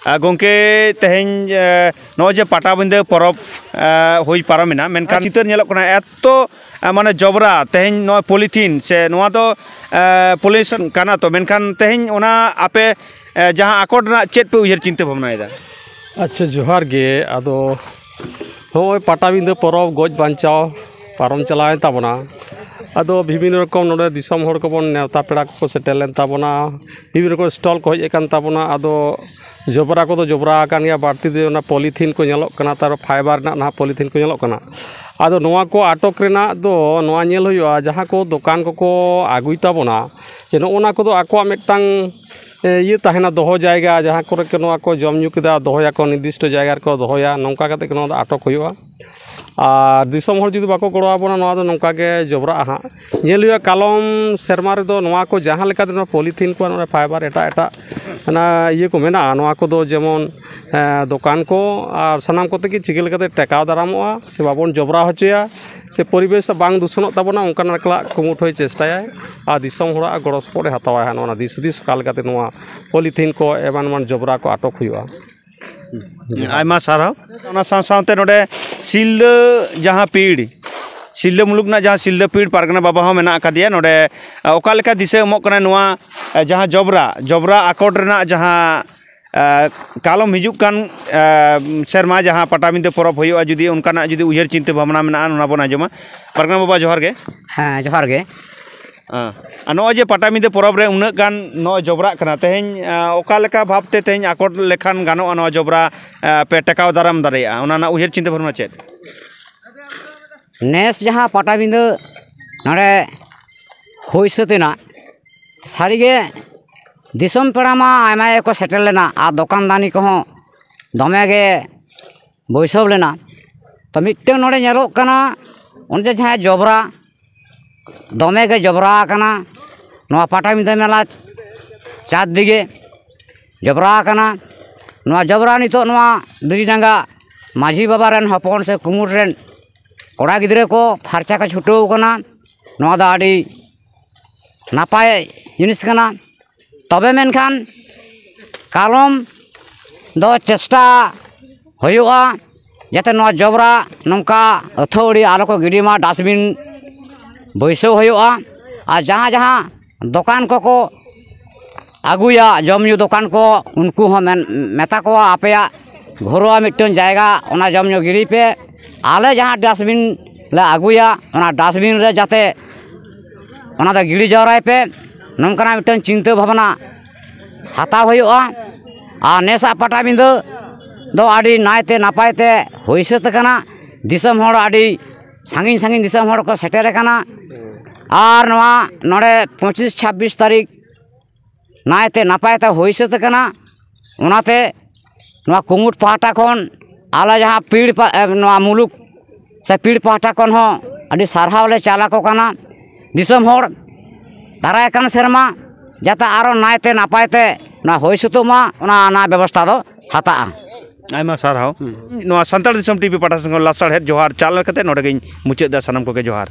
ᱟᱨ ᱜᱚᱢᱠᱮ, ᱛᱮᱦᱮᱧ, ᱮ, ᱱᱚᱜᱼᱚᱭ ᱡᱮ ᱯᱟᱴᱟᱵᱤᱸᱫᱟᱹ ᱯᱚᱨᱚᱵᱽ, ᱮ, ᱦᱩᱭ ᱯᱟᱨᱚᱢᱮᱱᱟ, ᱢᱮᱱᱠᱷᱟᱱ ᱪᱤᱛᱟᱹᱨ ᱧᱮᱞᱚᱜ ᱠᱟᱱᱟ ᱮᱛᱚ, ᱮ, ᱢᱟᱱᱮ ᱡᱚᱵᱽᱨᱟ, ᱛᱮᱦᱮᱧ ᱱᱚᱣᱟ ᱯᱚᱞᱤᱛᱷᱤᱱ ᱥᱮ ᱱᱚᱣᱟ ᱫᱚ, ᱮ, ᱯᱚᱞᱤᱭᱩᱥᱚᱱ ᱠᱟᱱᱟ ᱛᱚ, ᱢᱮᱱᱠᱷᱟᱱ ᱛᱮᱦᱮᱧ ᱚᱱᱟ ᱟᱯᱮ, ᱮ, ᱡᱟᱦᱟᱸ ᱟᱠᱚᱴ ᱨᱮᱱᱟᱜ ᱪᱮᱫ ᱯᱮ ᱩᱭᱦᱟᱹᱨ ᱪᱤᱱᱛᱟᱹ ᱵᱷᱟᱵᱽᱱᱟᱭᱮᱫᱟ? ᱟᱪᱪᱷᱟ, ᱡᱚᱦᱟᱨ ᱜᱮ᱾ ᱟᱫᱚ ᱱᱚᱜᱼᱚᱭ ᱯᱟᱴᱟᱵᱤᱸᱫᱟᱹ ᱯᱚᱨᱚᱵᱽ ᱜᱚᱡ ᱵᱟᱧᱪᱟᱣ ᱯᱟᱨᱚᱢ ᱪᱟᱞᱟᱣᱮᱱ ᱛᱟᱵᱚᱱᱟ᱾ ᱟᱫᱚ ᱵᱤᱵᱷᱤᱱᱱᱚ ᱨᱚᱠᱚᱢ ᱱᱚᱰᱮ ᱫᱤᱥᱚᱢ ᱦᱚᱲ ᱠᱚᱵᱚᱱ ᱱᱮᱣᱛᱟ ᱯᱮᱲᱟ ᱠᱚᱠᱚ ᱥᱮᱴᱮᱨ ᱞᱮᱱ ᱛᱟᱵᱚᱱᱟ, ᱵᱤᱵᱷᱤᱱᱱᱚ ᱨᱚᱠᱚᱢ ᱥᱴᱚᱞ ᱠᱚ ᱦᱮᱡ ᱟᱠᱟᱱ ᱛᱟᱵᱚᱱᱟ᱾ ᱟᱫᱚ ᱡᱚᱵᱽᱨᱟ ᱠᱚᱫᱚ ᱡᱚᱵᱽᱨᱟ ᱟᱠᱟᱱ ᱜᱮᱭᱟ, ᱵᱟᱹᱲᱛᱤ ᱫᱚ ᱚᱱᱟ ᱯᱚᱞᱤᱛᱷᱤᱱ ᱠᱚ ᱧᱮᱞᱚᱜ ᱠᱟᱱᱟ, ᱛᱟᱨ ᱯᱷᱟᱭᱵᱟᱨ ᱨᱮᱱᱟᱜ ᱱᱟᱦᱟᱜ ᱯᱚᱞᱤᱛᱷᱤᱱ ᱠᱚ ᱧᱮᱞᱚᱜ ᱠᱟᱱᱟ᱾ ᱟᱫᱚ ᱱᱚᱣᱟ ᱠᱚ ᱟᱴᱚᱠ ᱨᱮᱱᱟᱜ ᱫᱚ ᱱᱚᱣᱟ ᱧᱮᱞ ᱦᱩᱭᱩᱜᱼᱟ, ᱡᱟᱦᱟᱸ ᱠᱚ ᱫᱚᱠᱟᱱ ᱠᱚᱠᱚ ᱟᱹᱜᱩᱭ ᱛᱟᱵᱚᱱᱟ, ᱡᱮ ᱱᱚᱜᱼᱚ ᱱᱟ ᱠᱚᱫᱚ ᱟᱠᱚᱣᱟᱜ ᱢᱤᱫᱴᱟᱝ, ᱮ, ᱤᱭᱟᱹ ᱛᱟᱦᱮᱱᱟ, ᱫᱚᱦᱚ ᱡᱟᱭᱜᱟ, ᱡᱟᱦᱟᱸ ᱠᱚᱨᱮ ᱠᱚ ᱱᱚᱣᱟ ᱠᱚ ᱡᱚᱢ ᱧᱩ ᱠᱮᱫᱟ, ᱫᱚᱦᱚᱭᱟᱠᱚ, ᱱᱤᱨᱫᱤᱥᱴᱚ ᱡᱟᱭᱜᱟ ᱨᱮᱠᱚ ᱫᱚᱦᱚᱭᱟ, ᱱᱚᱝᱠᱟ ᱠᱟᱛᱮ ᱜᱮ ᱱᱚᱣᱟ ᱫᱚ ᱟᱴᱚᱠ ᱦᱩᱭᱩᱜᱼᱟ᱾ ᱟᱨ ᱫᱤᱥᱚᱢ ᱦᱚᱲ ᱡᱩᱫᱤ ᱵᱟᱠᱚ ᱜᱚᱲᱚ ᱟᱵᱚᱱᱟ, ᱱᱚᱣᱟ ᱫᱚ ᱱᱚᱝᱠᱟ ᱜᱮ ᱡᱚᱵᱽᱨᱟᱜᱼᱟ ᱦᱟᱸᱜ᱾ ᱧᱮᱞ ᱦᱩᱭᱩᱜᱼᱟ, ᱠᱟᱞᱚᱢ ᱥᱮᱨᱢᱟ ᱨᱮᱫᱚ ᱱᱚᱣᱟ ᱠᱚ ᱡᱟᱦᱟᱸ ᱞᱮᱠᱟᱛᱮ ᱱᱚᱣᱟ ᱯᱚᱞᱤᱛᱷᱤᱱ ᱠᱚ ᱟᱨ ᱱᱚᱣᱟ ᱯᱷᱟᱭᱵᱟᱨ ᱮᱴᱟᱜ ᱮᱴᱟᱜ ᱚᱱᱟ ᱤᱭᱟᱹ ᱠᱚ ᱢᱮᱱᱟᱜᱼᱟ, ᱱᱚᱣᱟ ᱠᱚᱫᱚ ᱡᱮᱢᱚᱱ, ᱮ, ᱫᱚᱠᱟᱱ ᱠᱚ ᱟᱨ ᱥᱟᱱᱟᱢ ᱠᱚᱛᱮ ᱜᱮ ᱪᱤᱠᱟᱹ ᱞᱮᱠᱟᱛᱮ ᱴᱮᱠᱟᱣ ᱫᱟᱨᱟᱢᱚᱜᱼᱟ ᱥᱮ ᱵᱟᱵᱚᱱ ᱡᱚᱵᱽᱨᱟ ᱦᱚᱪᱚᱭᱟ, ᱥᱮ ᱯᱚᱨᱤᱵᱮᱥ ᱵᱟᱝ ᱫᱩᱥᱚᱱᱚᱜ ᱛᱟᱵᱚᱱᱟ, ᱚᱱᱠᱟᱱᱟᱜ ᱠᱚᱢᱩᱴ ᱦᱚᱭ ᱪᱮᱥᱴᱟᱭᱟᱭ᱾ ᱟᱨ ᱫᱤᱥᱚᱢ ᱦᱚᱲᱟᱜ ᱜᱚᱲᱚ ᱥᱚᱯᱚᱦᱚᱫ ᱮ ᱦᱟᱛᱟᱣᱟᱭ ᱦᱟᱸᱜ ᱱᱚᱣᱟ ᱫᱤᱥ ᱦᱩᱫᱤᱥ ᱚᱠᱟ ᱞᱮᱠᱟᱛᱮ ᱱᱚᱣᱟ ᱯᱚᱞᱤᱛᱷᱤᱱ ᱠᱚ ᱮᱢᱟᱱ ᱮᱢᱟᱱ ᱡᱚᱵᱽᱨᱟ ᱠᱚ ᱟᱴᱚᱠ ᱦᱩᱭᱩᱜᱼᱟ᱾ ᱟᱭᱢᱟ ᱥᱟᱨᱦᱟᱣ᱾ ᱚᱱᱟ ᱥᱟᱶ ᱥᱟᱶᱛᱮ ᱱᱚᱰᱮ ᱥᱤᱞᱫᱟᱹ ᱡᱟᱦᱟᱸ ᱯᱤᱲ, ᱥᱤᱞᱫᱟᱹ ᱢᱩᱞᱩᱠ ᱨᱮᱱᱟᱜ ᱡᱟᱦᱟᱸ ᱥᱤᱞᱫᱟᱹ ᱯᱤᱲ ᱯᱟᱨᱜᱟᱱᱟ ᱵᱟᱵᱟ ᱦᱚᱸ ᱢᱮᱱᱟᱜ ᱟᱠᱟᱫᱮᱭᱟ ᱱᱚᱰᱮ᱾ ᱚᱠᱟ ᱞᱮᱠᱟ ᱫᱤᱥᱟᱹ ᱮᱢᱚᱜ ᱠᱟᱱᱟ ᱱᱚᱣᱟ ᱡᱟᱦᱟᱸ ᱡᱚᱵᱽᱨᱟ, ᱡᱚᱵᱽᱨᱟ ᱟᱠᱚᱴ ᱨᱮᱱᱟᱜ ᱡᱟᱦᱟᱸ ᱠᱟᱞᱚᱢ ᱦᱤᱡᱩᱜ ᱠᱟᱱ ᱥᱮᱨᱢᱟ ᱡᱟᱦᱟᱸ ᱯᱟᱴᱟᱵᱤᱸᱫᱟᱹ ᱯᱚᱨᱚᱵᱽ ᱦᱩᱭᱩᱜᱼᱟ, ᱡᱩᱫᱤ ᱚᱱᱠᱟᱱᱟᱜ ᱡᱩᱫᱤ ᱩᱭᱦᱟᱹᱨ ᱪᱤᱱᱛᱟᱹ ᱵᱷᱟᱵᱽᱱᱟ ᱢᱮᱱᱟᱜᱼᱟ, ᱚᱱᱟ ᱵᱚᱱ ᱟᱸᱡᱚᱢᱟ᱾ ᱯᱟᱨᱜᱟᱱᱟ ᱵᱟᱵᱟ, ᱡᱚᱦᱟᱨ ᱜᱮ᱾ ᱦᱮᱸ, ᱡᱚᱦᱟᱨ ᱜᱮ᱾ ᱟᱨ ᱱᱚᱜᱼᱚᱭ ᱡᱮ ᱯᱟᱴᱟᱵᱤᱸᱫᱟᱹ ᱯᱚᱨᱚᱵᱽ ᱨᱮ ᱩᱱᱟᱹᱜ ᱜᱟᱱ ᱱᱚᱜᱼᱚᱭ ᱡᱚᱵᱽᱨᱟᱜ ᱠᱟᱱᱟ, ᱛᱮᱦᱮᱧ ᱚᱠᱟ ᱞᱮᱠᱟ ᱵᱷᱟᱵᱽᱛᱮ ᱛᱮᱦᱮᱧ ᱟᱠᱚᱴ ᱞᱮᱠᱷᱟᱱ ᱜᱟᱱᱚᱜᱼᱟ ᱱᱚᱣᱟ ᱡᱚᱵᱽᱨᱟ ᱯᱮ ᱴᱮᱠᱟᱣ ᱫᱟᱨᱟᱢ ᱫᱟᱲᱮᱭᱟᱜᱼᱟ, ᱚᱱᱟ ᱨᱮᱱᱟᱜ ᱩᱭᱦᱟᱹᱨ ᱪᱤᱱᱛᱟᱹ ᱵᱷᱟᱵᱽᱱᱟ ᱪᱮᱫ? ᱱᱮᱥ ᱡᱟᱦᱟᱸ ᱯᱟᱴᱟᱵᱤᱸᱫᱟᱹ ᱱᱚᱰᱮ ᱦᱩᱭ ᱥᱟᱹᱛ ᱮᱱᱟ, ᱥᱟᱹᱨᱤᱜᱮ ᱫᱤᱥᱚᱢ ᱯᱮᱲᱟ ᱢᱟ ᱟᱭᱢᱟ ᱜᱮᱠᱚ ᱥᱮᱴᱮᱨ ᱞᱮᱱᱟ ᱟᱨ ᱫᱚᱠᱟᱱ ᱫᱟᱹᱱᱤ ᱠᱚᱦᱚᱸ ᱫᱚᱢᱮ ᱜᱮ ᱵᱟᱹᱭᱥᱟᱹᱣ ᱞᱮᱱᱟ᱾ ᱛᱚ, ᱢᱤᱫᱴᱟᱝ ᱱᱚᱰᱮ ᱧᱮᱞᱚᱜ ᱠᱟᱱᱟ, ᱚᱱᱮ ᱡᱮ ᱡᱟᱦᱟᱸ ᱡᱚᱵᱽᱨᱟ, ᱫᱚᱢᱮ ᱜᱮ ᱡᱚᱵᱽᱨᱟ ᱟᱠᱟᱱᱟ ᱱᱚᱣᱟ ᱯᱟᱴᱟᱵᱤᱸᱫᱟᱹ ᱢᱮᱞᱟ ᱪᱟᱨ ᱫᱤᱜᱮ ᱡᱚᱵᱽᱨᱟ ᱟᱠᱟᱱᱟ᱾ ᱱᱚᱣᱟ ᱡᱚᱵᱽᱨᱟ ᱱᱤᱛᱚᱜ ᱱᱚᱣᱟ ᱵᱤᱨᱤᱰᱟᱸᱜᱟ ᱢᱟᱹᱡᱷᱤ ᱵᱟᱵᱟ ᱨᱮᱱ ᱦᱚᱯᱚᱱ ᱥᱮ ᱠᱩᱢᱩᱴ ᱨᱮᱱ ᱠᱚᱲᱟ ᱜᱤᱫᱽᱨᱟᱹ ᱠᱚ ᱯᱷᱟᱨᱪᱟ ᱠᱚ ᱪᱷᱩᱴᱟᱹᱣ ᱠᱟᱱᱟ᱾ ᱱᱚᱣᱟ ᱫᱚ ᱟᱹᱰᱤ ᱱᱟᱯᱟᱭ ᱡᱤᱱᱤᱥ ᱠᱟᱱᱟ᱾ ᱛᱚᱵᱮ ᱢᱮᱱᱠᱷᱟᱱ ᱠᱟᱞᱚᱢ ᱫᱚ ᱪᱮᱥᱴᱟ ᱦᱩᱭᱩᱜᱼᱟ, ᱡᱟᱛᱮ ᱱᱚᱣᱟ ᱡᱚᱵᱽᱨᱟ ᱱᱚᱝᱠᱟ ᱟᱹᱛᱷᱟᱹᱣᱲᱤ ᱟᱞᱚ ᱠᱚ ᱜᱤᱰᱤ ᱢᱟ, ᱰᱟᱥᱴᱵᱤᱱ ᱵᱟᱹᱭᱥᱟᱹᱣ ᱦᱩᱭᱩᱜᱼᱟ᱾ ᱟᱨ ᱡᱟᱦᱟᱸ ᱡᱟᱦᱟᱸ ᱫᱚᱠᱟᱱ ᱠᱚᱠᱚ ᱟᱹᱜᱩᱭᱟ, ᱡᱚᱢ ᱧᱩ ᱫᱚᱠᱟᱱ ᱠᱚ, ᱩᱱᱠᱩ ᱦᱚᱸ ᱢᱮᱱ ᱢᱮᱛᱟ ᱠᱚᱣᱟ, ᱟᱯᱮᱭᱟᱜ ᱜᱷᱚᱨᱚᱣᱟ ᱢᱤᱫᱴᱟᱝ ᱡᱟᱭᱜᱟ, ᱚᱱᱟ ᱡᱚᱢ ᱧᱩ ᱜᱤᱰᱤ ᱯᱮ᱾ ᱟᱞᱮ ᱡᱟᱦᱟᱸ ᱰᱟᱥᱴᱵᱤᱱ ᱞᱮ ᱟᱹᱜᱩᱭᱟ, ᱚᱱᱟ ᱰᱟᱥᱴᱵᱤᱱ ᱨᱮ ᱡᱟᱛᱮ ᱚᱱᱟ ᱫᱚ ᱜᱤᱰᱤ ᱡᱟᱣᱨᱟᱭ ᱯᱮ, ᱱᱚᱝᱠᱟᱱᱟᱜ ᱢᱤᱫᱴᱟᱝ ᱪᱤᱱᱛᱟᱹ ᱵᱷᱟᱵᱽᱱᱟ ᱦᱟᱛᱟᱣ ᱦᱩᱭᱩᱜᱼᱟ᱾ ᱟᱨ ᱱᱮᱥᱟᱜ ᱯᱟᱴᱟᱵᱤᱸᱫᱟᱹ ᱫᱚ ᱟᱹᱰᱤ ᱱᱟᱭᱛᱮ ᱱᱟᱯᱟᱭ ᱛᱮ ᱦᱩᱭ ᱥᱟᱹᱛ ᱟᱠᱟᱱᱟ᱾ ᱫᱤᱥᱚᱢ ᱦᱚᱲ ᱟᱹᱰᱤ ᱥᱟᱺᱜᱤᱧ ᱥᱟᱺᱜᱤᱧ ᱫᱤᱥᱚᱢ ᱦᱚᱲ ᱠᱚ ᱥᱮᱴᱮᱨ ᱟᱠᱟᱱᱟ᱾ ᱟᱨ ᱱᱚᱣᱟ ᱱᱚᱰᱮ ᱯᱚᱸᱪᱤᱥ ᱪᱷᱟᱵᱵᱤᱥ ᱛᱟᱹᱨᱤᱠᱷ ᱱᱟᱭᱛᱮ ᱱᱟᱯᱟᱭ ᱛᱮ ᱦᱩᱭ ᱥᱟᱹᱛ ᱟᱠᱟᱱᱟ᱾ ᱚᱱᱟᱛᱮ ᱱᱚᱣᱟ ᱠᱩᱢᱩᱴ ᱯᱟᱦᱴᱟ ᱠᱷᱚᱱ ᱟᱞᱮ ᱡᱟᱦᱟᱸ ᱯᱤᱲ ᱯᱟ- ᱮ, ᱱᱚᱣᱟ ᱢᱩᱞᱩᱠ ᱥᱮ ᱯᱤᱲ ᱯᱟᱦᱴᱟ ᱠᱷᱚᱱ ᱦᱚᱸ ᱟᱹᱰᱤ ᱥᱟᱨᱦᱟᱣ ᱞᱮ ᱪᱟᱞ ᱟᱠᱚ ᱠᱟᱱᱟ᱾ ᱫᱤᱥᱚᱢ ᱦᱚᱲ, ᱫᱟᱨᱟᱭ ᱠᱟᱱ ᱥᱮᱨᱢᱟ ᱡᱟᱛᱮ ᱟᱨᱚ ᱱᱟᱭᱛᱮ ᱱᱟᱯᱟᱭ ᱛᱮ ᱱᱚᱣᱟ ᱦᱩᱭ ᱥᱟᱹᱛᱚᱜ ᱢᱟ, ᱚᱱᱟ ᱚᱱᱟ ᱵᱮᱵᱚᱥᱛᱷᱟ ᱫᱚ ᱦᱟᱛᱟᱜᱼᱟ᱾ ᱟᱭᱢᱟ ᱥᱟᱨᱦᱟᱣ᱾ ᱱᱚᱣᱟ ᱥᱟᱱᱛᱟᱲ ᱫᱤᱥᱚᱢ ᱴᱤᱵᱷᱤ ᱯᱟᱦᱴᱟ ᱥᱮᱫ ᱠᱷᱚᱱ ᱞᱟᱥᱟᱲᱦᱮᱫ ᱡᱚᱦᱟᱨ ᱪᱟᱞ ᱠᱟᱛᱮ ᱱᱚᱰᱮ ᱜᱤᱧ ᱢᱩᱪᱟᱹᱫ ᱮᱫᱟ᱾ ᱥᱟᱱᱟᱢ ᱠᱚᱜᱮ ᱡᱚᱦᱟᱨ᱾